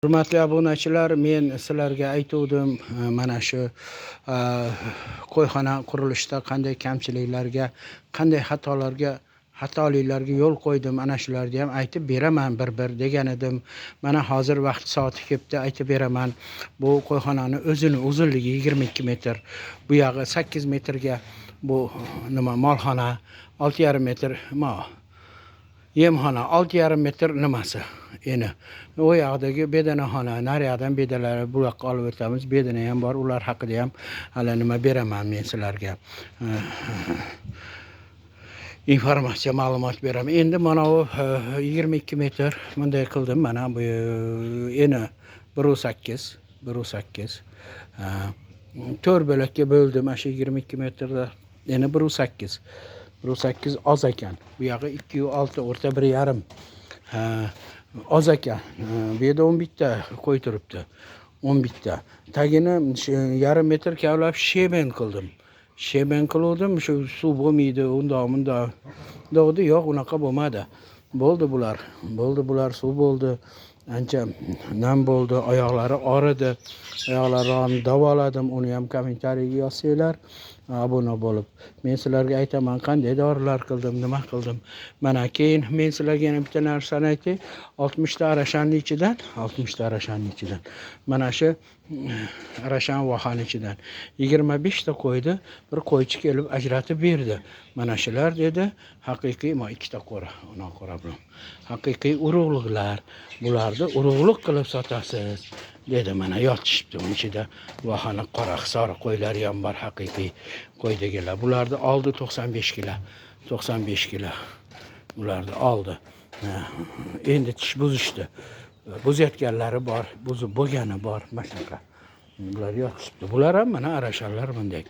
Hurmatli obunachilar, men sizlarga aytuvdim, mana shu qo'yxona qurilishida qanday kamchiliklarga, qanday xatolarga, xatoliklarga yo'l qo'ydim, ana shularni ham aytib beraman bir-bir degan edim. Mana hozir vaqt soati kelibdi, aytib beraman. Bu qo'yxonani o'zini uzunligi 22 metr, bu yog'i 8 metrga, bu nima molxona, 6,5 metr yemxona, 6,5 metr nimasi eni. U yoqdagi bedanaxona, nariyoqdan bedalar bu yoqqa olib o'tamiz, bedana ham bor, ular haqida ham hali nima beraman men sizlarga. Informatsiya, ma'lumot beraman. Endi mana bu 22 metr bunday qildim. Mana bu eni 1,8, 1,8. 4 bo'lakka bo'ldim mana shu 22 metrda. Eni 1,8. 1,8 oz ekan. Bu yog'i 2,6, o'rta 1,5. Oz ekan. Bu yerda 11 ta qo'y turibdi. 11 ta. Tagini yarim metr kavlab sheben qildim. Sheben qiluvdim, shu suv bo'lmaydi, undoq bundoq. Dog'di, yo'q, unaqa bo'lmadi. Bo'ldi bular. Bo'ldi bular, suv bo'ldi. Ancha nam bo'ldi, oyoqlari og'ridi. Oyoqlarini davoladim, uni ham kommentariyaga yozsanglar, obuna bo'lib. Men sizlarga aytaman, qanday dorilar qildim, nima qildim. Mana keyin men sizlarga yana bitta narsani aytay. 60 ta arashanning ichidan, 60 ta arashanning ichidan. Mana shu arashan vohani ichidan 25 ta qo'yni bir qo'ychi kelib ajratib berdi. Mana shular dedi, haqiqiy, ma ikkita qo'ra, ona qo'ra bilan. Haqiqiy urug'liqlar. Bularni urug'liq qilib sotasiz dedi. Mana yotishibdi uni ichida. Vohani qora soriq qo'ylari ham bor, haqiqiy qo'y deganlar. Bularni oldi 95 kilo. 95 kilo. Ularni oldi. Endi tish buzishdi. Buzayotganlari bor, buzib bo'lgani bor, mana shunaqa. Bular yotishibdi. Bular ham mana arashanlar bunday.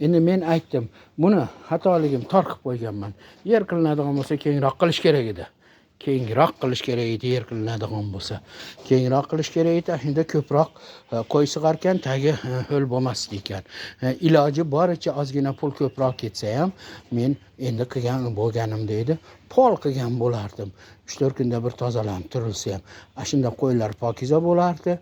Endi men aytdim, buni xatoligim tor qilib qo'yganman. Yer qilinadigan bo'lsa kengroq qilish kerak edi. Kengroq qilish kerak edi, yer qilinadigan bo'lsa. Kengroq qilish kerak edi, shunda ko'proq qo'y sig'arkan, tagi ho'l bo'lmasdi ekan. Iloji boricha ozgina pul ko'proq ketsa ham men endi qilgan bo'lganimda edi, pol qilgan bo'lardim. 3-4 kunda bir tozalanib turilsa ham, ana shunda qo'ylar pokiza bo'lardi,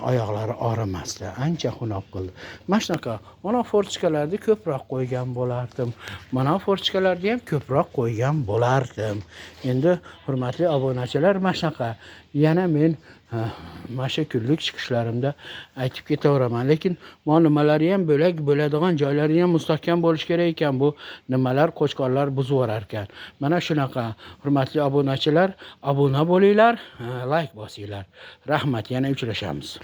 oyoqlari og'rimasdi. Ancha xunob qildi. Mana shunaqa mana forchkalarni ko'proq qo'ygan bo'lardim. Mana forchkalarni ham ko'proq qo'ygan bo'lardim. Endi hurmatli obunachilar, mana shunaqa yana men mana shu kunlik chiqishlarimda aytib ketaveraman. Lekin bu nimalari ham bo'lak bo'ladigan joylari ham mustahkam bo'lish kerak ekan. Bu nimalar qo'chqorlar buzib yuborar ekan. Mana shunaqa hurmatli obunachilar, obuna bo'linglar, layk bosinglar. Rahmat, yana uchrashamiz.